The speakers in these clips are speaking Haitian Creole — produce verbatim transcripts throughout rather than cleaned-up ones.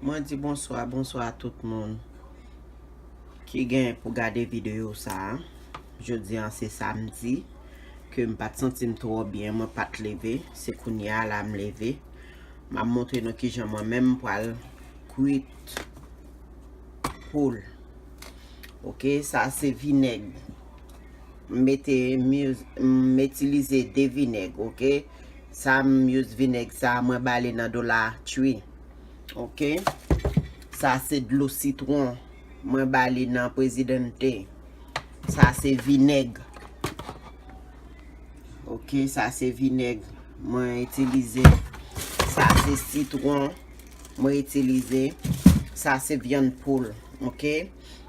Mwen di bonswa, bonswa a tout moun ki gen pou gade videyo sa a. Jodi a se samdi, ke m pa t santi m twò byen, mwen pa t leve. Se kounye a la m leve. M ap montre nou kijan mwen menm m pral kwit poul. Oke, sa se vinèg. M mete, m use, m itilize de vinèg, oke? Sa m use vinèg sa, mwen ba li nan Dollar Tree. Oke? Sa se dlo sitwon. Mwen ba li nan Presidente. Sa se vinèg. Oke, sa se vinèg mwen itilize. Sa se sitwon mwen itilize. Sa se vyann poul. Oke?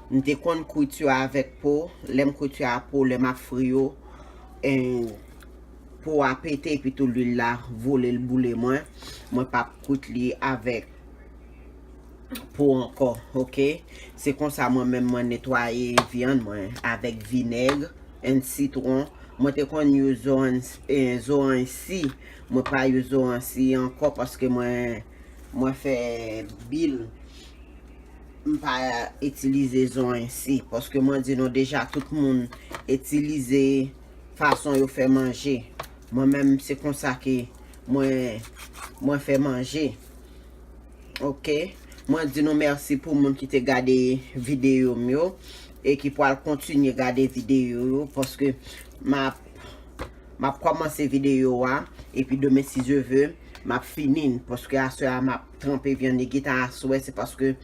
M te konn kwit yo avèk po. Lè m kwit yo a po, lè m ap fri yo, en, po a pete, epi tou lwil la vole, l boule mwen. Mwen p ap kwit li avèk po ankò, oke? Se konsa mwen menm mwen netwaye vyann mwen avèk vinèg and sitwon. Mwen te konn use zoranj, eh, zoranj si. Mwen pa use zoranj si ankò paske mwen, mwen fè bil. M pa itilize zoranj si. Paske mwen di nou deja tout moun itilize fason yo fè manje. Mwen menm se konsa ke mwen, mwen fè manje. Oke? Mwen di nou mèsi pou moun ki te gade videyo m yo e ki pral kontinye gade videyo yo, paske m ap, m ap kòmanse videyo a, epi demen si Dye ve, m ap fini n, paske aswè a m ap tranpe vyann li gentan aswè, se paske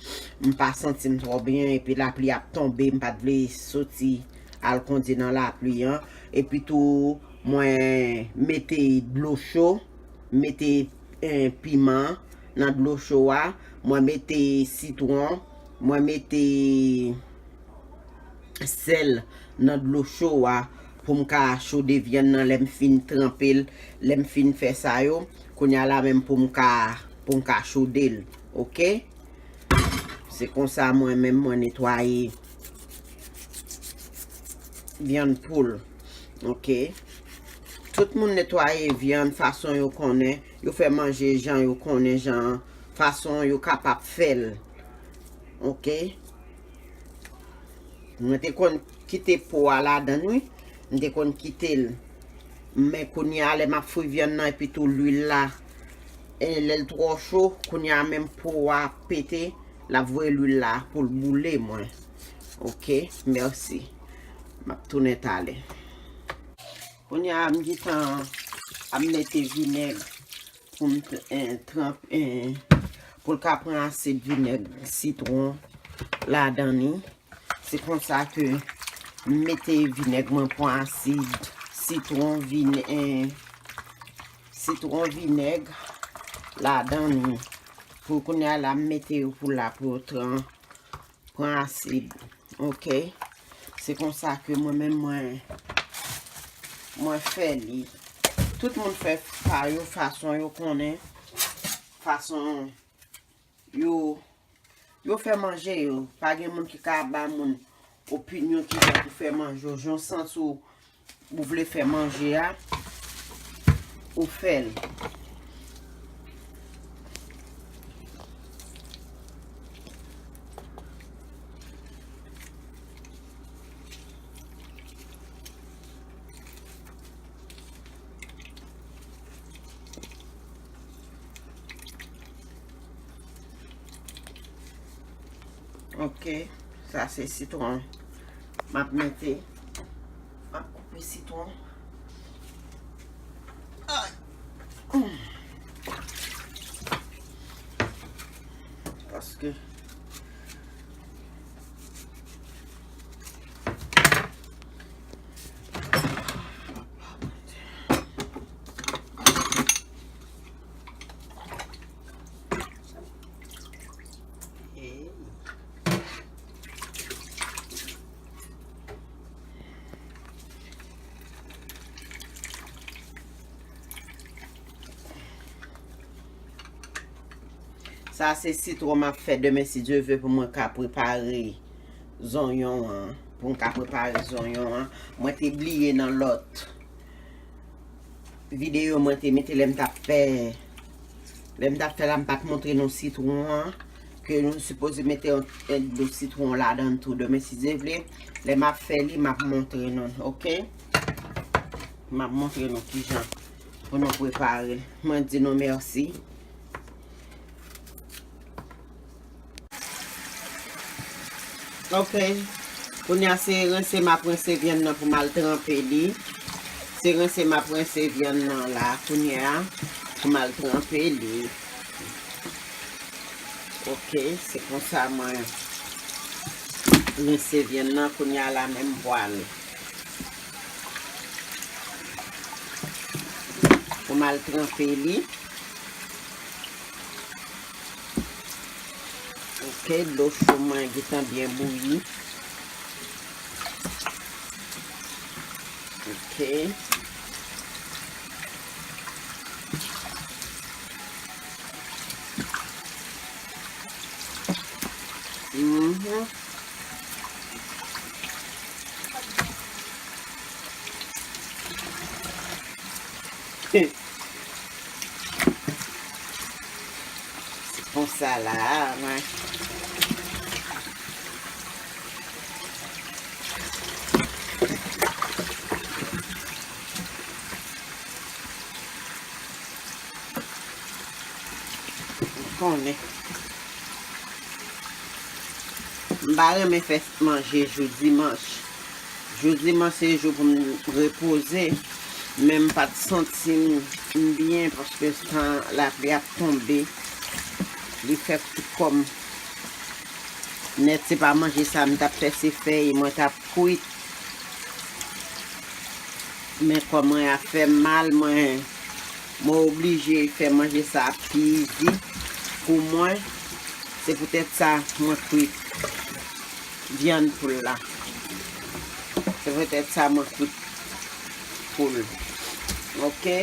m pa santi m twò byen, epi lapli ap tonbe, m pa t vle soti al kondi nan lapli an, epi tou mwen mete dlo cho, mete, eh, piman nan dlo cho a, mwen mete sitwon, mwen mete sèl nan dlo cho a pou m ka chode vyann nan lè m fin tranpe l, lè m fin fè sa yo. Kounye a la menm pou m ka, pou m ka chode l, oke? Se konsa mwen menm mwen netwaye vyann poul. Oke. Tout moun netwaye vyann fason yo konnen. Yo fè manje jan yo konnen, jan, fason yo kapab fè l. Oke. Mwen te konn kite po a ladan l, wi. M te konn kite l. Men kounye a, lè m ap fri vyann nan, epi tou lwil la, e lè l twò cho, kounye a menm po a pete, l ap voye lwil la pou l boule mwen. Oke, mèsi. M ap tounen talè. Kounye a, m gentan ap mete vinèg pou m t-, eh, tranp-, eh, pou l ka pran asid vinèg sitwon ladan li. Se konsa ke m mete vinèg mwen pran asid sitwon, vin-, eh, sitwon, vinèg ladan li. Pou kounye a la, m mete yo pou la pou yo tran-, pran asid. Oke? Se konsa ke mwen menm mwen, mwen fè li. Tout moun fè pa yo fason yo konnen, fason yo, yo fè manje yo. Pa gen moun ki ka ba moun opinyon kijan pou fè manje w. Jan w santi w, ou vle fè manje a, ou fè l. Oke, sa se sitwon. M ap mete, m ap koupe sitwon. Ay. Paske Sa se sitwon m ap fè demen, si Dye ve, pou mwen ka prepare zonyon an. Pou m ka prepare zonyon an. Mwen te bliye nan lòt videyo mwen te mete lè m t ap fè, lè m t ap fè la, m pa t montre nou sitwon an. Ke nou sipoze mete yon, yon dlo sitwon ladan tou demen si Dye vle. Lè m ap fè li, m ap montre nou, oke? M ap montre nou kijan pou nou prepare l. Mwen di nou mèsi. Oke. Kounye a se rense m ap rense vyann nan pou m al tranpe li. Se rense m ap rense vyann nan la kounye a pou m al tranpe li. Oke, se konsa mwen rense vyann nan kounye a la menm pwal. Pou m al tranpe li. Oke, dlo cho mwen gentan byen bouyi. Oke. Mhm. Se konsa la, mwen. Ou konnen. M pa renmen fè manje jou dimanch. Jou dimanch se jou pou m repoze, men m pa t santi m, m byen paske tan lapli ap tonbe. Li fè kout kò m nèt, se pa manje sa m t ap fè, se fèy mwen t ap kwit. Men kò mwen ap fè m mal, mwen, mwen oblije fè manje sa pi izi pou mwen. Se poutèt sa mwen kwit vyann poul la. Se poutèt sa mwen kwit poul. Oke.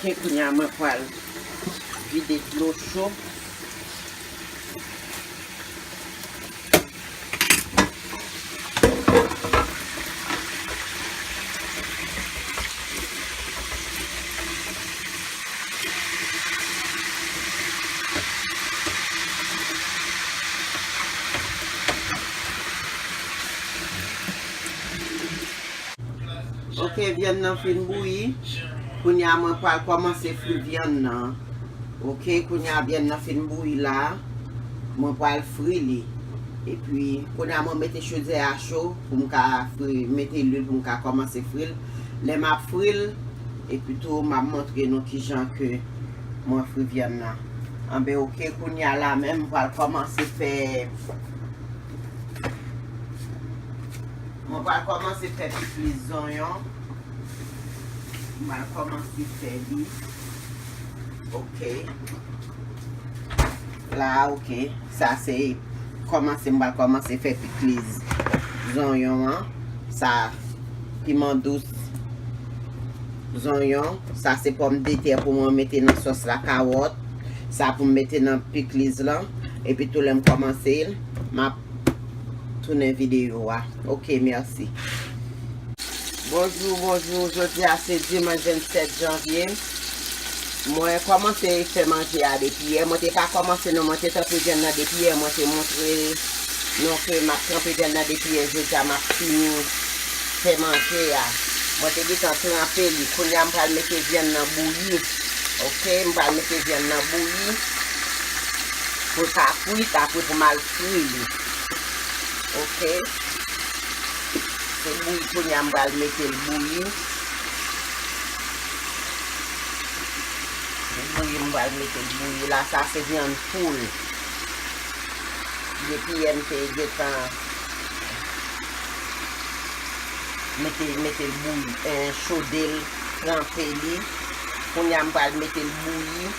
Oke, kounye a mwen pral vide dlo cho. Oke, vyann nan fin bouyi. Kounye a mwen pral kòmanse fri vyann nan. Oke, kounye a vyann nan fin bouyi la. Mwen pral fri li. Epi, kounye a mwen mete chodyè a cho pou m ka fri, mete lwil pou m ka kòmanse fri l. Lè m ap fri l, epi tou m ap montre nou kijan ke mwen fri vyann nan. Anben, oke, kounye a la menm, mwen pral kòmanse fè Mwen pral kòmanse fè pikliz zonyon. Mwen pral kòmanse fè li. Oke. La, oke. Sa se kòmanse, mwen pral kòmanse fè pikliz zonyon an. Sa, piman dous zonyon. Sa se pòmdetè pou mwen mete nan sòs la, kawòt. Sa pou m mete nan pikliz lan. Epi tou lè m kòmanse l, m ap tounen videyo a. Oke, mèsi. Bonjou, bonjou. Jodi a se dimanch vennsèt janvye. Mwen kòmanse fè manje a depi yè. Mwen te pa kòmanse non, mwen te tranpe vyann nan depi yè. Mwen te montre nou ke m ap tranpe vyann nan depi yè. Jodi a m ap fini fè manje a. Mwen te gentan tranpe li. Kounye a m pral mete vyann nan bouyi. Oke, m pral mete vyann nan bouyi. Pou l ka kwit, apre pou m al fri li. Oke. Se bouyi kounye a m pral mete l bouyi. Se bouyi m pral mete l bouyi la. Sa se vyann poul. Depi yè m te gentan mete, mete l bouyi, en, chode l, tranpe li. Kounye a m pral mete l bouyi.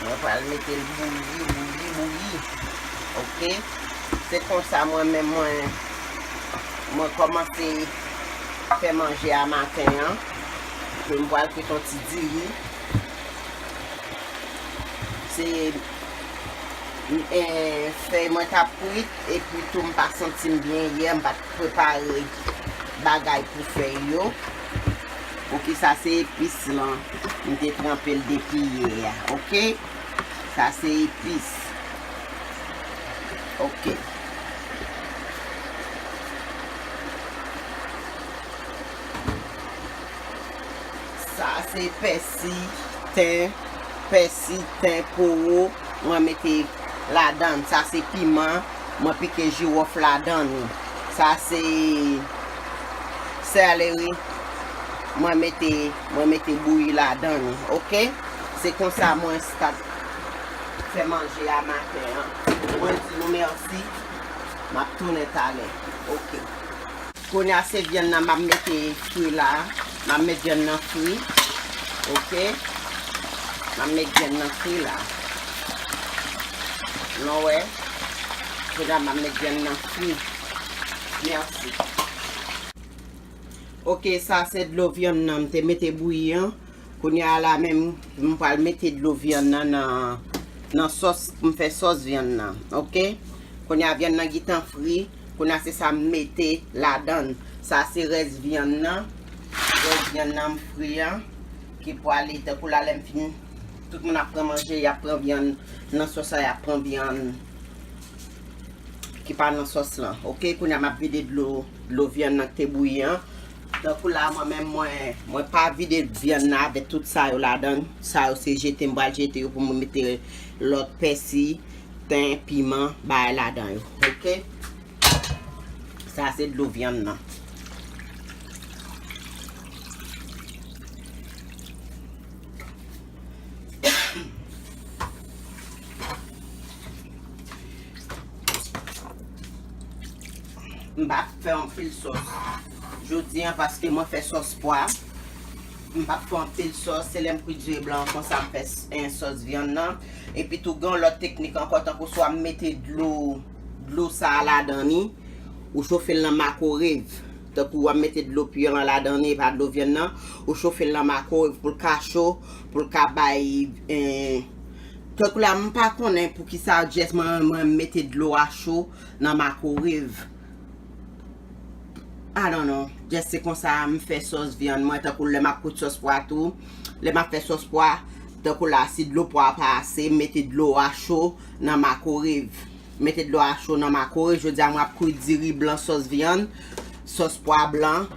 Mwen pral mete l bouyi, bouyi, bouyi. Oke. Se konsa mwen menm mwen, mwen kòmanse fè manje a maten an. Ke m pral kwit yon ti diri. Se, eh, fèy mwen t ap kwit, epi tou m pa santi m byen yè, m pa t prepare bagay pou fèy yo. Poukisa se epis lan, m te tranpe l depi yè a, oke? Sa se epis. Oke. Sa se pèsi, ten, pèsi, ten, powo, mwen mete ladan. Sa se piman, mwen pike jiwòf ladan li. Sa se sèleri, mwen mete, mwen mete bouyi ladan li, oke? Se konsa mwen start fè manje a maten an. Mwen di nou mèsi, m ap tounen talè, oke? Kounye a se vyann nan m ap mete fri la. M ap met vyann nan fri. Oke. M ap met vyann nan fri la. Nou wè. Kounye a m ap met vyann nan fri. Mèsi. Oke, sa se dlo vyann nan m te mete bouyi an. Kounye a la menm, m pral mete dlo vyann nan nan, nan sòs pou m fè sòs vyann nan, oke? Kounye a vyann nan gentan fri, kounye a se sa m mete ladan l. Sa se rès vyann nan, rès vyann nan m fri an, ki pwale tankou la lè m fin, tout moun ap pran manje, y ap pran vyann nan sòs la, y ap pran vyann ki pa nan sòs lan. Oke, kounye a m ap vide dlo, dlo vyann nan ki te bouyi an. Tankou la, mwen menm, mwen, mwen pa vide vyann nan avèk tout sa yo ladan. Sa yo se jete, m pral jete yo pou mwen mete lòt pèsi, ten, piman, bagay ladan yo. Oke? Sa se dlo vyann nan. M p ap fè anpil sòs jodi a paske mwen fè sòs pwa. M p ap fè anpil sòs, se lè m kwit diri blan konsa m fè s-, en, sòs vyann nan. Epi tou gen yon lòt teknik ankò, tankou swa m mete dlo, dlo sa a ladan li, ou chofe l nan makorev. Tankou w ap mete dlo pye an ladan li, e pa dlo vyann nan, ou chofe l nan makorev pou l ka cho, pou l ka bay, en, tankou la, m pa konnen poukisa jès mwen, mwen mete dlo a cho nan makorev. I don't know. Jès se konsa m fè sòs vyann mwen, tankou lè m ap kwit sòs pwa tou. Lè m ap fè sòs pwa, tankou la, si dlo pwa pa ase, m mete dlo a cho nan makorev. Mete dlo a cho nan makorev. Jodi a, mwen ap kwit diri blan sòs vyann, sòs pwa blan.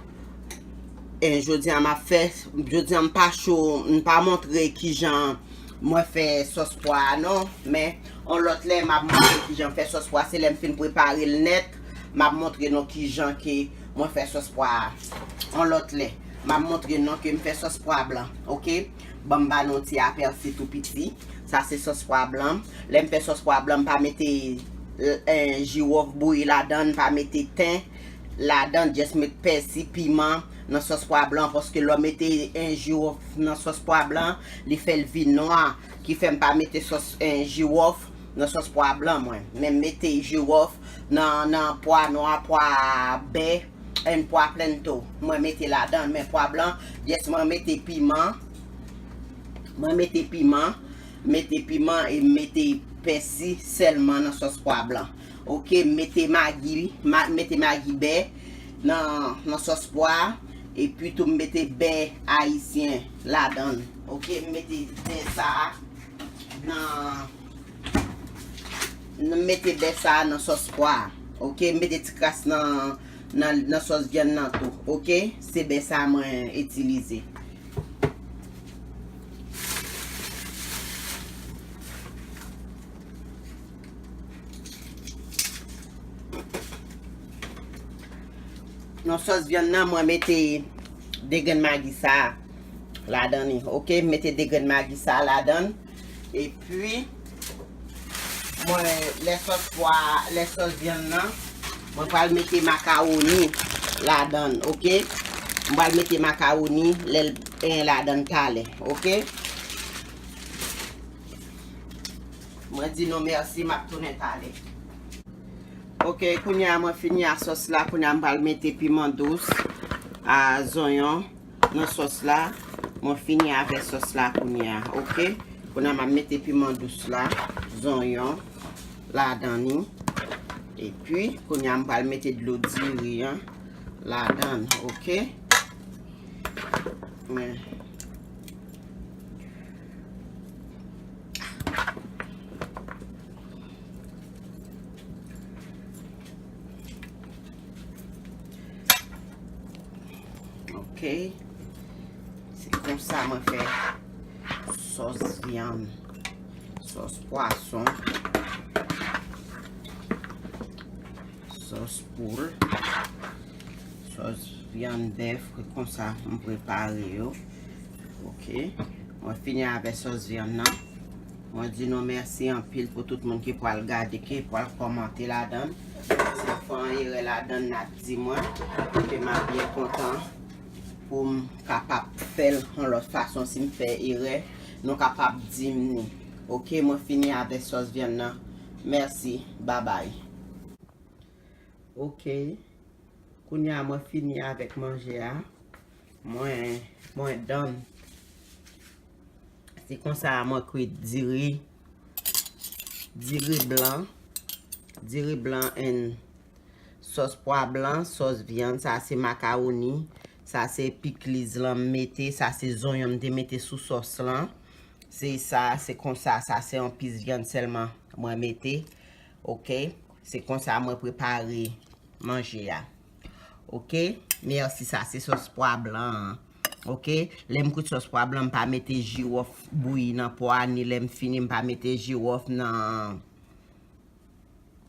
E jodi a, m ap fè, jodi a, m pa cho, m pa montre kijan mwen fè sòs pwa a non, men yon lòt lè, m ap montre kijan m fè sòs pwa. Se lè m fin prepare l nèt, m ap montre nou kijan ke mwen fè sòs pwa a. Yon lòt lè, m ap montre nou ke m fè sòs pwa blan, oke? Ban m ba nou ti apèsi tou piti. Sa se sòs pwa blan. Lè m fè sòs pwa blan, m pa mete, eh, jiwòf bouyi ladan, m pa mete ten ladan, jès met pèsi, piman nan sòs pwa blan, paske lè w mete, eh, jiwòf nan sòs pwa blan, li fè l vin nwa, ki fè m pa mete sòs, eh, jiwòf nan sòs pwa blan mwen. Men m mete jiwòf nan, nan pwa nwa, pwa bè, and pwa plèn tou. Mwen mete ladan, men pwa blan, jès mwen mete piman. Mwen mete piman, mete piman e mete pèsi sèlman nan sòs pwa blan. Oke, m mete magi, ma-, mete magi bè nan, nan sòs pwa, epi tou m mete bè ayisyen ladan l. Oke, m mete bè sa a nan, m mete bè sa a nan sòs pwa. Oke, m mete ti kras nan, nan, nan sòs vyann nan tou. Oke, se bè sa a mwen itilize. Nan sòs vyann nan, mwen mete de grenn magi sa a ladan li. Oke, m mete de grenn magi sa a ladan. Epi, mwen, lè sòs pwa, lè sòs vyann nan, mwen pral mete makawoni ladan, oke? Mwen pral mete makawoni lè l, eh, ladan talè, oke? Mwen di nou mèsi, m ap tounen talè. Oke, kounye a mwen fini a sòs la, kounye a m pral mete piman dous, a zonyon, nan sòs la. Mwen fini avè sòs la kounye a, oke? Kounye a m ap mete piman dous la, zonyon ladan li. Epi kounye a m pral mete dlo diri an ladan, oke? Men. Ok. Se konsa mwen fè sòs vyann, sòs pwason, sòs poul, sòs vyann bèf, se konsa mwen prepare yo. Ok. Mwen fini avè sòs vyann nan. Mwen di nou mèsi anpil pou tout moun ki pral gade, ki pral kòmante ladan. Si nou fè yon erè ladan, n ap di mwen. Epi m ap byen kontan pou m kapab fè l yon lòt fason. Si m fè erè, nou kapab di m ni. Ok, mwen fini avè sòs vyann nan. Mèsi, babay. Ok. Kounye a mwen fini avèk manje a. Mwen, mwen done. Se konsa mwen kwit diri, diri blan, diri blan and sòs pwa blan, sòs vyann, sa se makawoni, sa se pikliz lan m mete, sa se zonyon m te mete sou sòs lan. Se sa, se konsa, sa se yon pis vyann sèlman mwen mete. Ok, se konsa mwen prepare manje a. Ok, mèsi, sa se sòs pwa blan an. Ok, lè m kwit sòs pwa blan, m pa mete jiwòf bouyi nan pwa a, ni lè m fini, m pa mete jiwòf nan,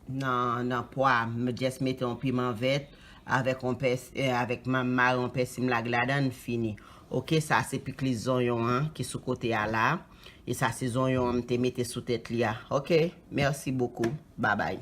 nan, nan pwa. M just mete yon piman vèt avèk yon pès, eh, avèk ma-, mare yon pèsi m lage ladan, fini. Ok, sa se pikliz zonyon an ki sou kote a la. E sa se zonyon an m te mete sou tèt li a. Ok, mèsi bokou. Babay.